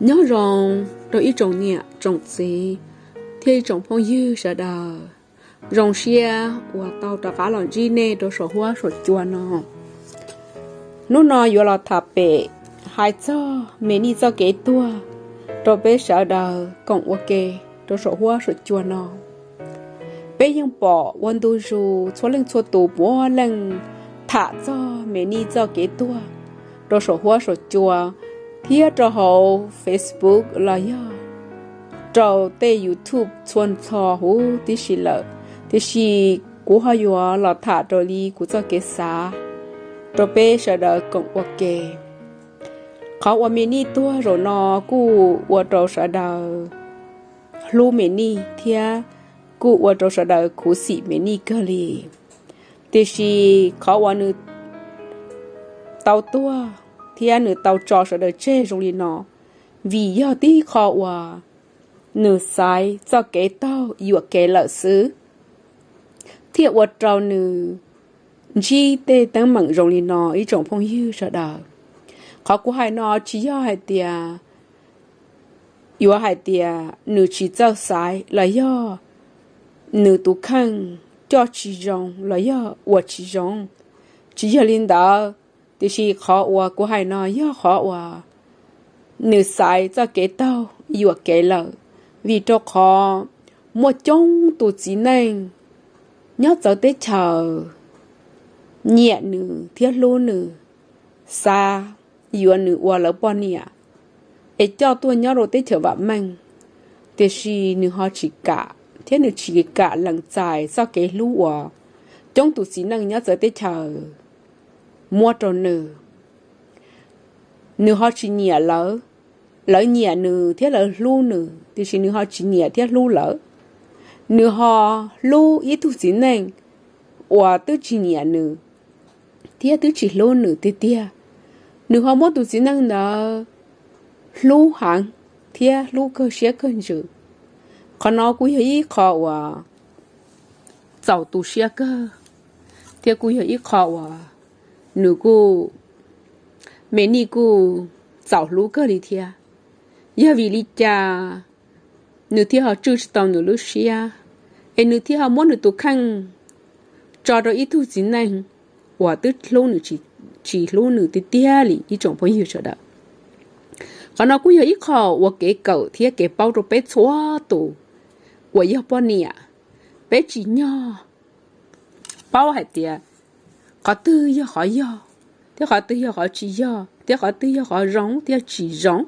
Nyob zoo rau ib tsoom niam tsoom txiv thiab ib tsoom phooj ywg sawv daws. Zoo siab uas tau rov qab los ntsib nej rau saum huab saum cua no. Hnub no yuav los tham pem hais txog Me Nij txoj kev tuag rau peb sawv daws koom ua ke rau saum huab saum cua no. Peb yeej pom ua ntu zus txhua leej txhua tus puav leej tham txog Me Nij txoj kev tuag rau saum huab saum cua thiab rau hauv Facebook los yog rau tej YouTube txhua txhua huv tib si lawm. Tiam sis kuv ho yuav los tham raws li kuv txoj kev xav rau peb sawv daws koom ua ke. Qhov uas Me Nij tuag zaum no kuj ua rau sawv daws hlub Me Nij thiab kuj ua rau sawv daws khuv xim Me Nij kawg li. Tiam sis qhov uas nws tau tuag thiab nws tau tso sawv daws tseg zoo li no, vim yog tib qho uas nws xaiv txoj kev taug yuam kev lawm xwb, thiaj ua rau nws ntsib tej teeb meem zoo li no ib tsoom phooj ywg sawv daws. Qhov kuv hais no tsis yog hais tias, yuav hais tias nws tsis txawj xaiv los yog nws tus kheej coj tsis zoo los yog ua tsis zoo, tsis yog li ntawd. Tiam sis qhov uas kuv hais no yog qhov uas nws xaiv txoj kev taug yuam kev lawm, vim rau qhov muaj coob tus txiv neej nyob txawv teb chaws nyiam nws thiab hlub nws, xav yuav nws ua lawv poj niam es coj tuaj nyob rau teb chaws vam meej, tiam sis nws ho tsis kam thiab nws tsis kam lees txais txoj kev hlub uas coob tus txiv neej nyob txawv teb chaws muab rau nws. Nws ho tsis nyiam lawv, lawv nyiam nws thiab lawv hlub nws, tiam sis nws ho tsis nyiam thiab hlub lawv. Nws ho hlub ib tug txiv neej uas twb tsis nyiam nws thiab twb tsis hlub nws tiag tiag. Nws ho muab tus txiv neej ntawd hlub heev thiab hlub kawg siab kawg ntsws. Qhov no kuj yog ib qho uas txaus tu siab kawg, thiab kuj yog ib qho uas nws kuj, Me Nij kuj txaus hlub kawg li thiab. Yog vim li cas nws thiaj ho tswj tsis tau nws lub siab, es nws thiaj ho muab nws tus kheej tso rau ib tug txiv neej uas twb hlub nws, tsis hlub nws tiag tiag li ib tsoom phooj ywg sawv daws. Qhov no kuj yog ib qho ua kev kawm thiab kev paub rau peb txhua tus uas yog poj niam, peb tsim nyog paub hais tias qhov twg yog qhov yog, thiab qhov twg yog qhov tsis yog, thiab qhov twg yog qhov zoo thiab tsis zoo.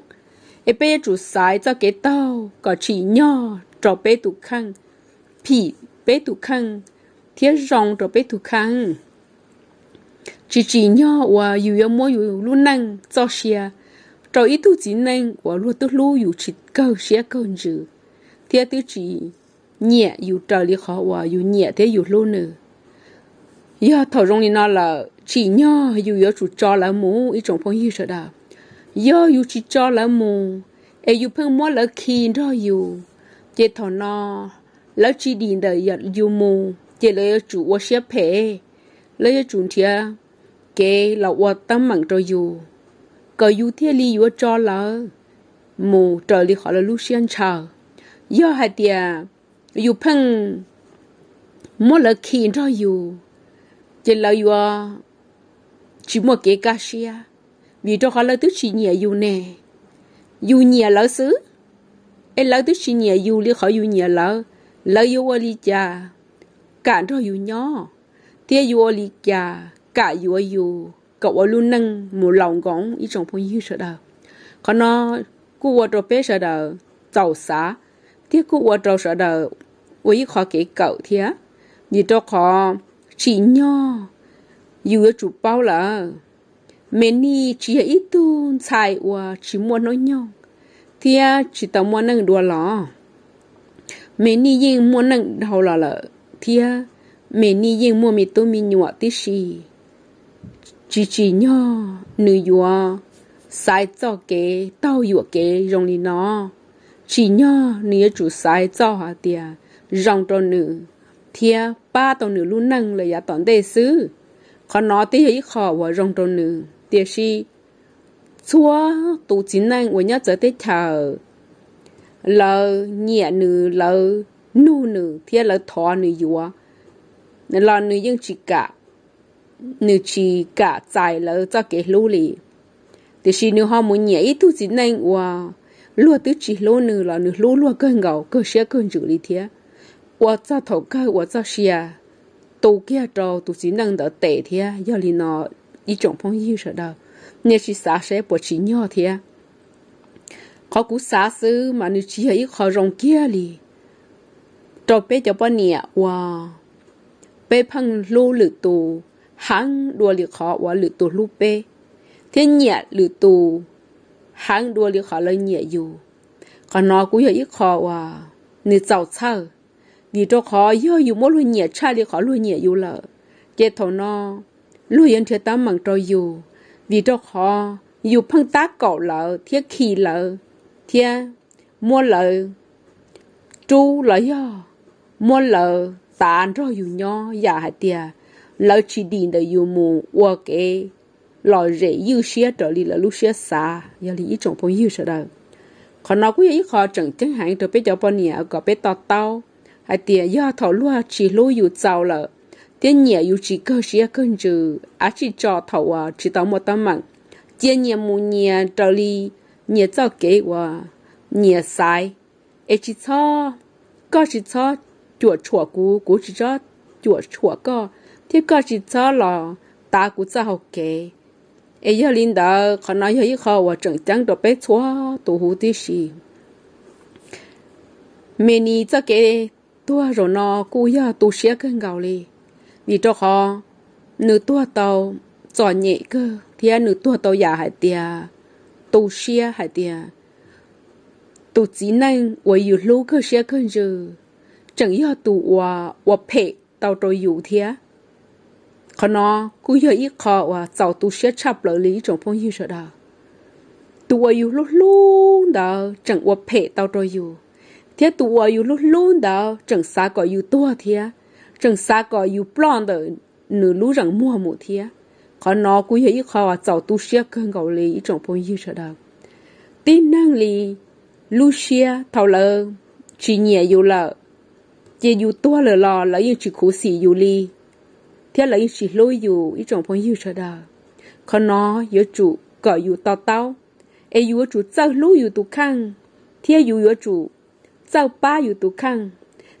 Es peb yuav tsum xaiv txoj kev taug kom tsim nyog rau peb tus kheej, phim peb tus kheej, thiab zoo rau peb tus kheej. Tsis tsim nyog uas yus yuav muab yus lub neej txoj sia rau ib tug txiv neej uas luag twb hlub yus tsis kawg siab kawg ntsws, thiab twb tsis nyiam yus raws li qhov uas yus nyiam thiab yus hlub nws. Yog thaum zoo li no lawm, tsim nyog yus yuav tsum tso lawv mus ib tsoom phooj ywg sawv daws. Yog yus tsis tso lawv mus, es yus pheej muab lawv khi nrog yus, ces thaum no lawv tsis dim ntawm yus mus ces lawv yuav tsum ua siab phem, lawv yuav tsum nrhiav kev los ua teeb meem rau yus, kom yus thiaj li yuav tso lawv mus raws li qhov lawv lub siab ntshaw. Yog hais tias yus pheej muab lawv khi nrog yus, ces lawv yuav tsis muaj kev kaj siab, vim rau qhov lawv twb tsis nyiam yus ne. Yus nyiam lawv xwb, es lawv twb tsis nyiam yus li qhov yus nyiam lawv, lawv yuav ua li cas kam nrog yus nyob, thiab yuav ua li cas kam yuav yus kom ua lub neej mus laus nkoos ib tsoom phooj ywg sawv daws. Qhov no kuj ua rau peb sawv daws txaus xav, thiab kuj ua rau sawv daws ua ib qho kev kawm thiab. Vim rau qhov tsim nyog yus yuav tsum paub lawm, Me Nij tsis yog ib tug ntxhais uas tsis muaj hnub nyoog thiab tsis tau muaj neej dua los. Me Nij yeej muaj neej dhau los lawm thiab Me Nij yeej muaj me tub me nyuam tib si. Tsis tsim nyog nws yuav xaiv txoj kev taug yuam kev zoo li no. Tsim nyog nws yuav tsum xaiv txoj hais tias zoo rau nws thiab pab tau nws lub neej lawm yav tom ntej xwb. Qhov no twb yog ib qho uas zoo rau nws, tiam sis Txhua tus txiv neej uas nyob txawv teb chaws, lawv nyiam nws, lawv nug nws thiab lawv thov nws yuav los nws yeej tsis kam, nws tsis kam txais lawv txoj kev hlub li. Tiam sis nws ho mus nyiam ib tug txiv neej uas luag twb tsis hlub nws los nws hlub luag kawg nkaus, kawg siab kawg ntsws li thiab, ua txog thaum kawg ua txoj sia tu kiag rau tus txiv neej ntawd tes thiab. Yog li no, ib tsoom phooj ywg sawv daws, nej sim xav seb puas tsim nyog thiab. Qhov kuv xav xwb mas nws tsis yog ib qho zoo kiag li rau peb cov poj niam uas peb pheej hlub lwm tus heev dua li qhov uas lwm tus hlub peb, thiab nyiam lwm tus heev dua li qhov lawv nyiam yus. Qhov no kuj yog ib qho uas nws txaus txhawj, vim rau qhov yog yus muab luag nyiam tshaj li qhov luag nyiam yus lawm, ces thaum no luag yuav nrhiav teeb meem rau yus, vim rau qhov yus pheej tab kaum lawv thiab khi lawv thiab muab lawv rub los yog muab lawv tav nrog yus nyob yam hais tias lawv tsis dim ntawm yus mus ua kev lom zem ywj siab raws li lawv lub siab xav. Yog li ib tsoom phooj ywg sawv daws, qhov no kuj yog ib qho tseem ceeb heev rau peb cov poj niam kom peb to taub hais tias yog thaum luag tsis hlub yus txaus lawm thiab nyiam yus tsis kawg siab kawg ntsws, ab tsi tso thaum uas tsis tau muaj teeb meem, cia nyias mus nyias raws li nyias txoj kev uas nyias xaiv, es tsis txhob, koj tsis txhob cuam tshuam kuv, kuv tsis txhob cuam tshuam koj, thiab koj tsis txhob los tav kuv txoj hau kev. Es yog li ntawd qhov no yog ib qho uas tseem ceeb rau peb txhua tus huv tib si. Me Nis txoj kev tuag zaum no kuj yog tu siab kawg nkaus li, vim rau qhov nws tuag tau txom nyem kawg thiab nws tuag tau yam hais tias tu siab hais tias tus txiv neej uas yus hlub kawg siab kawg ntsws tseem yog tus uas ua phem tau rau yus thiab. Qhov no kuj yog ib qho uas txaus tu siab tshaj plaws li ib tsoom phooj ywg sawv daws. Tus uas yus hlub hlub ntawd tseem ua phem tau rau yus, thiab tus uas yus hlub hlub ntawd tseem xav kom yus tuag thiab, tseem xav kom yus ploj ntawm nws lub zeem muag mus thiab. Qhov no kuj yog ib qho uas txaus tu siab kawg nkaus li ib tsoom phooj ywg sawv daws. Tib neeg li lub siab thaum lawv tsis nyiam yus lawm, ces yus tuag lawm los lawv yeej tsis khuv xim yus li, thiab lawv yeej tsis hlub yus ib tsoom phooj ywg sawv daws. Qhov no yuav tsum kom yus to taub, es yus yuav tsum txawj hlub yus tus kheej, thiab yus yuav tsum txawj pab yus tus kheej,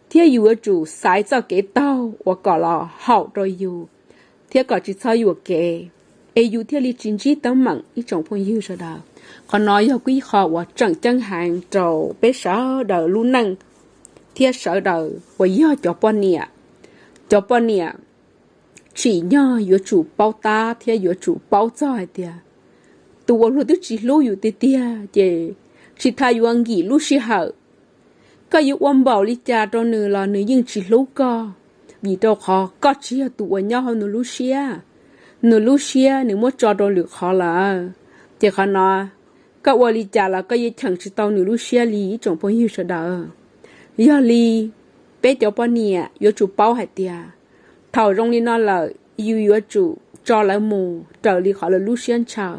thiab yus yuav tsum xaiv txoj kev taug uas kom los haum rau yus, thiab kom tsis txhob yuam kev, es yus thiaj li tsis ntsib teeb meem ib tsoom phooj ywg sawv daws. Qhov no yog kuj ib qho uas tseem ceeb heev rau peb sawv daws lub neej, thiab sawv daws uas yog cov poj niam. Cov poj niam tsim nyog yuav tsum paub tab thiab yuav tsum paub txog hais tias tus uas luag twb tsis hlub yus tiag tiag ces tsis tas yuav nkim lub sij hawm, koj yuav ua npaum li cas rau nws los nws yeej tsis hlub koj, vim rau qhov koj tsis yog tus uas nyob hauv nws lub siab. Nws lub siab nws muab tso rau lwm qhov lawm, ces qhov no koj ua li cas los koj yeej cheem tsis tau nws lub siab li ib tsoom phooj ywg sawv daws. Yog li peb cov poj niam yuav tsum paub hais tias thaum zoo li no lawm yus yuav tsum tso lawv mus raws li qhov lawv lub siab ntshaw,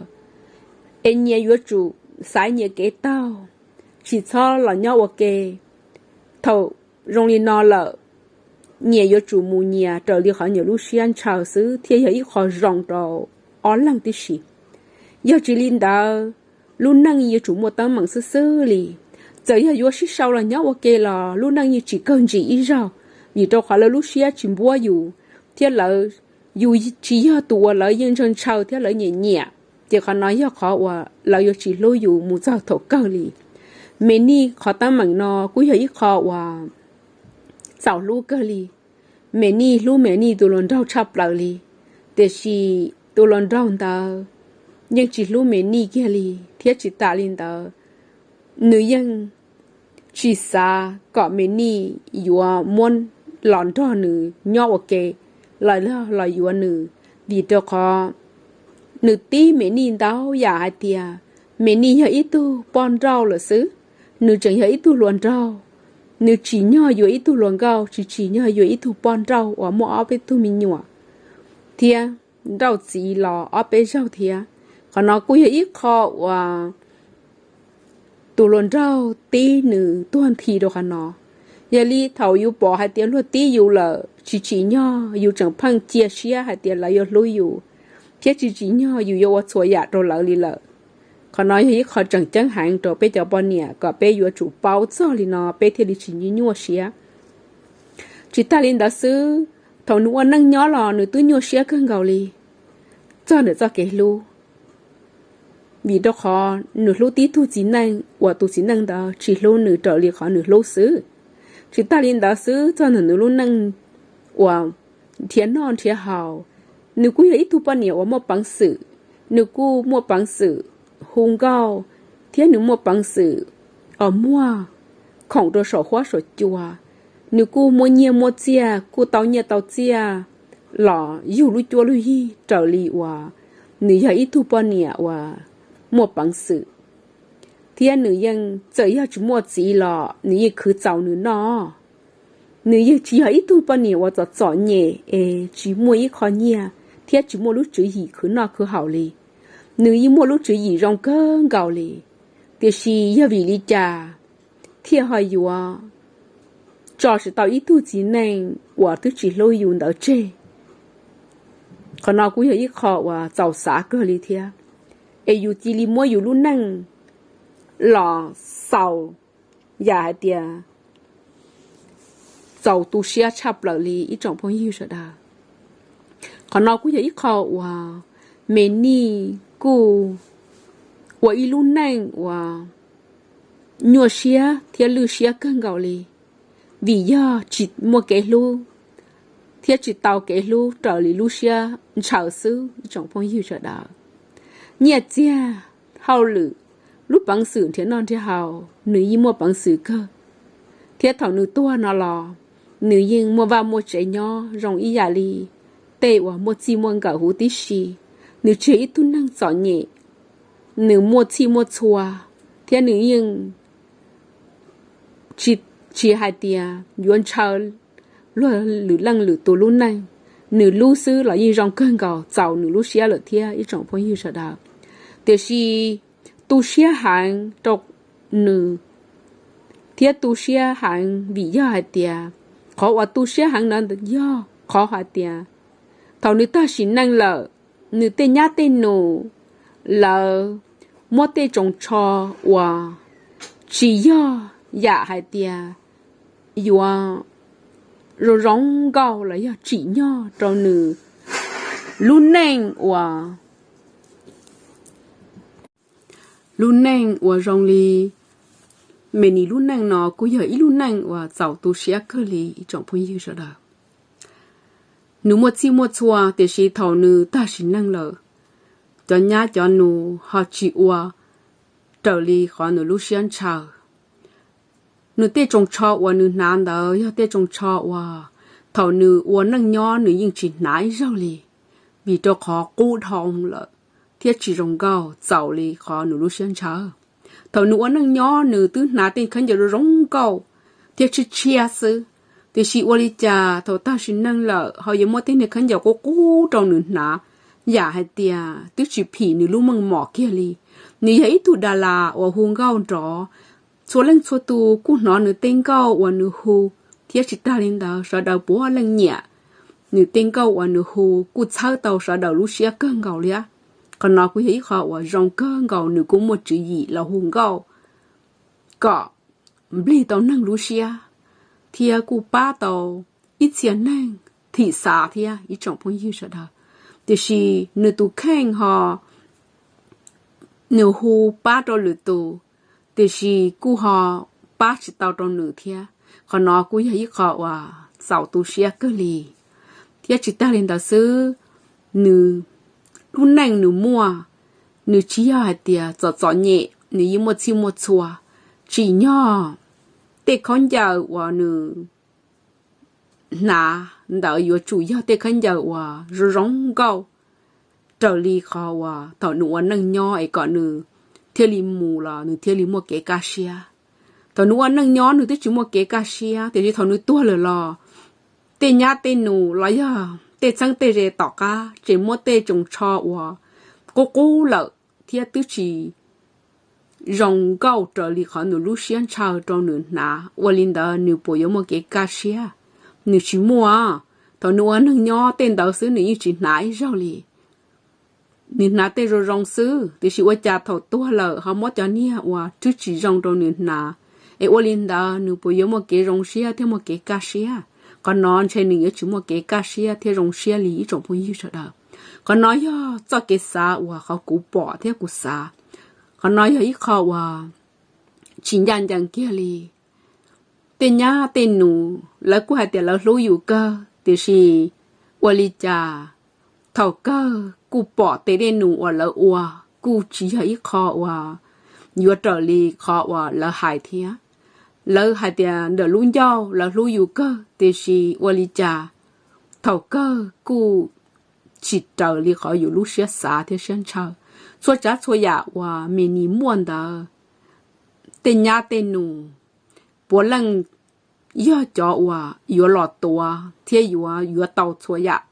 es nyias yuav tsum xaiv nyias kev taug, tsis txhob los nyob ua ke. Thaum zoo li no lawm, nyias yuav tsum mus nyias raws li qhov nyias lub siab ntshaw xwb thiaj yog ib qho zoo rau ob leeg tib si. Yog tsis li ntawd, lub neej yuav tsum muaj teeb meem xwb xwb li. Txawm yog yuav sib sau los nyob ua ke los lub neej yeej tsis kawg ntsis ib zaug, vim rau qhov lawv lub siab tsis npuab yus, thiab lawv, yus tsis yog tus uas lawv yeej ntshaw ntshaw thiab lawv nyiam nyiam, ces qhov no yog qhov uas lawv yuav tsis hlub yus mus txog thaum kawg li. Me Nij qhov teeb meem no kuj yog ib qho uas txaus hlub kawg li. Me Nij hlub Me Nij tus hluas nraug tshaj plaws li, tiam sis tus hluas nraug ntawd yeej tsis hlub Me Nij kiag li, thiab tsis tas li ntawd, nws yeej tsis xav kom Me Nij yuav muab los nrog nws nyob ua ke los, los yuav nws, vim rau qhov nws tib Me Nij ntau yam hais tias Me Nij yog ib tug poj nrauj lawm xwb, nws tseem yog ib tug hluas nraug, nws tsim nyog yuav ib tug hluas nkauj, tsis tsim nyog yuav ib tug poj nrauj uas muaj ob peb tug me nyuam thiab nrauj txiv los ob peb zaug thiab. Qhov no kuj yog ib qho uas tus hluas nraug tib nws tuag nthi rau qhov no. Yog li thaum yus pom hais tias luag tib yus lawm tsis tsim nyog, yus tseem pheej cia siab hais tias lawv yuav hlub yus, thiab tsis tsim nyog yus yuav ua txhua yam rau lawv li lawm. Qhov no yog ib qho tseem ceeb heev rau peb cov poj niam kom peb yuav tsum paub txog li no peb thiaj li tsis nyuaj siab. Tsis tag li ntawd xwb, thaum nws ua neej nyob los nws twb nyuaj siab kawg nkaus li txog ntawm txoj kev hlub, vim rau qhov nws hlub tib tug txiv neej uas tus txiv neej ntawd tsis hlub nws raws li qhov nws hlub xwb. Tsis tag li ntawd xwb, txog ntawm nws lub neej uas nrhiav noj nrhiav haus, nws kuj yog ib tug poj niam uas muaj peev xwm, nws kuj muaj peev xwm hu nkauj, thiab nws muaj peev xwm uas muag khoom rau saum huab saum cua, nws kuj muaj nyiaj muaj txiaj, kuj tau nyiaj tau txiaj los yug lub cuab lub yig raws li uas nws yog ib tug poj niam uas muaj peev xwm, thiab nws yeej txawm yog tsis muaj txiv los nws yeej khwv txaus nws noj. Nws yeej tsis yog ib tug poj niam uas txom txom nyem es tsis muaj ib qho nyiaj thiab tsis muaj lub tswv yim khwv noj khwv haus li. Nws yeej muaj lub tswv yim zoo kawg nkaus li. Tiam sis yog vim li cas thiaj ho yuav tso tsis tau ib tug txiv neej uas twb tsis hlub yus ntawd tseg? Qhov no kuj yog ib qho uas txaus xav kawg li thiab. Es yus cia li muab yus lub neej los xaus yam hais tias txaus tu siab tshaj plaws li ib tsoom phooj ywg sawv daws. Qhov no kuj yog ib qho uas me nij kuj ua ib lub neej uas nyuaj siab thiab lwj siab kawg nkaus li, vim yog tsis muaj kev hlub thiab tsis tau kev hlub raws li lub siab ntshaw xwb ib tsoom phooj ywg sawv daws. Nyiaj txiag, hauj lwm, lub peev xwm nrhiav noj nrhiav haus nws yeej muaj peev xwm kawg, thiab thaum nws tuag no los nws yeej muaj vaj muaj tsev nyob zoo ib yam li tej uas muaj txij muaj nkawm huv tib si. Nws tsis yog ib tug neeg txom nyem, nws muaj txhij muaj txhua, thiab nws yeej tsis, tsis hais tias yuav ntshaw luag lwm leej lwm tus lub neej, nws lub xwb los yeej zoo kawg nkaus txaus nws lub siab lawm thiab ib tsoom phooj ywg sawv daws. Tiam sis tu siab heev rau nws, thiab tu siab heev vim yog hais tias qhov uas tu siab heev ntawd yog qhov hais tias thaum nws tag sim neej lawm, nws tej nyab tej nus lawv muab tej tsoos tsho uas tsis yog yam hais tias yuav zoo zoo nkauj los yog tsim nyog rau nws lub neej uas, lub neej uas zoo li me nis lub neej no kuj yog ib lub neej uas txaus tu siab kawg li ib tsoom phooj ywg sawv daws. Nws muaj txhij muaj txhua tiam sis thaum nws tag sim neej lawm, cov nyab cov nus ho tsis ua raws li qhov nws lub siab ntshaw. Nws tej tsoos tsho uas nws hnav ntawd yog tej tsoos tsho uas thaum nws ua neej nyob nws yeej tsis hnav ib zaug li, vim rau qhov qub dhau lawm thiab tsis zoo nkauj txaus li qhov nws lub siab ntshaw. Thaum nws ua neej nyob nws twb hnav tej khaub ncaws zoo zoo nkauj thiab tshiab tshiab xwb, tiam sis ua li cas thaum tag sim neej lawm ho yuav muab tej niag khaub ncaws qub qub rau nws hnav, yam hais tias twb tsis phim nws lub meej mom kiag li. Nws yog ib tug das las uas hu nkauj nrov, txhua leej txhua tus kuj hnov nws tej nkauj uas nws hu, thiab tsis tag li ntawd sawv daws puav leej nyiam nws tej nkauj uas nws hu, kuj txhawb tau sawv daws lub siab kawg nkaus li. Qhov no kuj yog ib qho uas zoo kawg nkaus, nws kuj muaj tswv yim los hu nkauj kom nplig tau neeg lub siab, thiab kuj pab tau ib txhia neeg thim xav thiab ib tsoom phooj ywg sawv daws. Tiam sis nws tus kheej ho nws hu pab rau lwm tus, tiam sis kuj ho pab tsis tau rau nws thiab. Qhov no kuj yog ib qho uas txaus tu siab kawg li. Thiab tsis tag li ntawd xwb, nws lub neej nws muaj, nws tsis yog hais tias txom txom nyem, nws yeej muaj txhij muaj txhua, tsim nyog tej khaub ncaws uas nws hnav ntawd yuav tsum yog tej khaub ncaws uas zoo zoo nkauj raws li qhov uas thaum nws ua neej nyob es kom nws thiaj li mus los nws thiaj li muaj kev kaj siab. Thaum nws ua neej nyob nws twb tsis muaj kev kaj siab, tiam sis thaum nws tuag lawm los tej nyab tej nus los yog tej txheeb tej ze tom qab tseem muab tej tsoos tsho uas qub qub lawm thiab twb tsis zoo nkauj raws li qhov nws lub siab ntshaw rau nws hnav, ua li ntawd nws puas yuav muaj kev kaj siab? Nws tsis muaj. Thaum nws ua neeg nyob tej ntawd xwb nws yeej tsis hnav ib zaug li. Nws hnav tej zoo zoo xwb, tiam sis ua cas thaum tuag lawm ho muab cov niag uas twb tsis zoo rau nws hnav, es ua li ntawd nws puas yuav muaj kev zoo siab thiab muaj kev kaj siab? Qhov no ntshe nws yuav tsis muaj kev kaj siab thiab zoo siab li ib tsoom phooj ywg sawv daws. Qhov no yog txoj kev xav uas qhov kuv pom thiab kuv xav. Qhov no yog ib qho uas tsis ncaj ncees kiag li. Tej nyab tej nus lawv kuj hais tias lawv hlub yus kawg, tiam sis ua li cas thaum kawg kuj pom tej dej num uas lawv ua kuj tsis yog ib qho uas yuav raws li qhov uas lawv hais thiab. Lawv hais tias ntawm lub ncauj lawv hlub yus kawg, tiam sis ua li cas thaum kawg kuj tsis raws li qhov yus lub siab xav thiab siab ntshaw. Txhua tsav txhua yam uas me nis muaj ntawd, tej nyab tej nus puav leej yog cov uas yuav los tuav thiab yuav yuav tau txhua yam.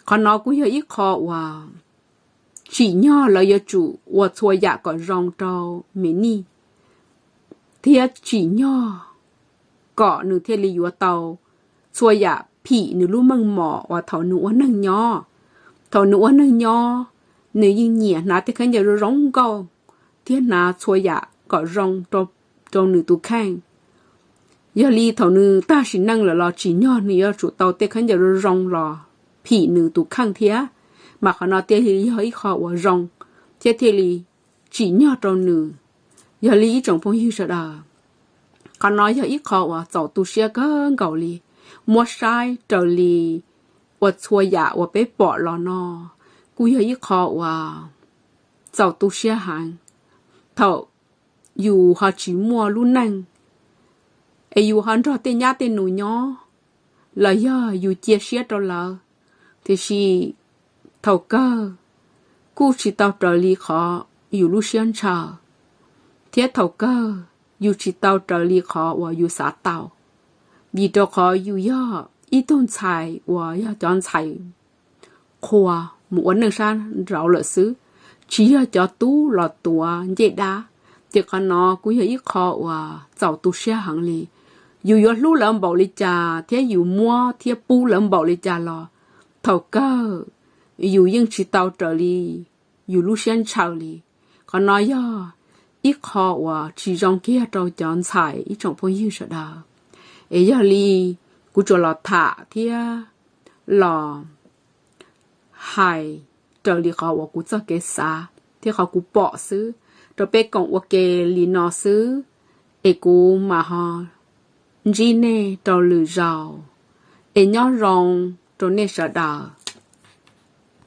Qhov no kuj yog ib qho uas tsim nyog lawv yuav tsum ua txhua yam kom zoo rau me nij thiab tsim nyog kom nws thiaj li yuav tau txhua yam phim nws lub meej mom uas thaum nws ua neeg nyob. Thaum nws ua neeg nyob, nws yeej nyiam hnav tej khaub ncaws zoo zoo nkauj thiab hnav txhua yam kom zoo rau nws tus kheej. Yog li thaum nws tag sim neej lawm los tsim nyog nws yuav tsum tau tej khaub ncaws zoo zoo los phim nws tus kheej thiab, mas qhov no thiaj li yog ib qho uas zoo thiab thiaj li tsim nyog rau nws. Yog li ib tsoom phooj ywg sawv daws, qhov no yog ib qho uas txaus tu siab kawg nkaus li. Muab saib raws li uas txhua yam uas peb pom los no kuj yog ib qho uas txaus tu siab heev. Thaum yus ho tsis muaj lub neej es yus ho nrog tej nyab tej nus nyob, los yog yus cia siab rau lawv, tiam sis thaum kawg kuj tsis tau raws li qhov yus lub siab ntshaw, thiab thaum kawg yus tsis tau raws li qhov uas yus xav tau, vim rau qhov yus yog ib tug ntxhais uas yog cov ntxhais qhua mus ua neej sab nraud lawm xwb, tsis yog cov tub los tuav ncej dab. Ces qhov no kuj yog ib qho uas txaus tu siab heev li. Yus yuav hlub lawv npaum li cas thiab yus muab thiab pub lawv npaum li cas los thaum kawg yus yeej tsis tau raws li yus lub siab ntshaw li. Qhov no yog ib qho uas tsis zoo kiag rau cov ntxhais ib tsoom phooj ywg sawv daws. Es yog li kuv tsuas los tham thiab los hais raws li qhov uas kuv txoj kev xav thiab qhov kuv pom xwb rau peb koom ua ke li no xwb, es kuv mam ho ntsib nej rau lwm zaus. Es nyob zoo rau nej sawv daws.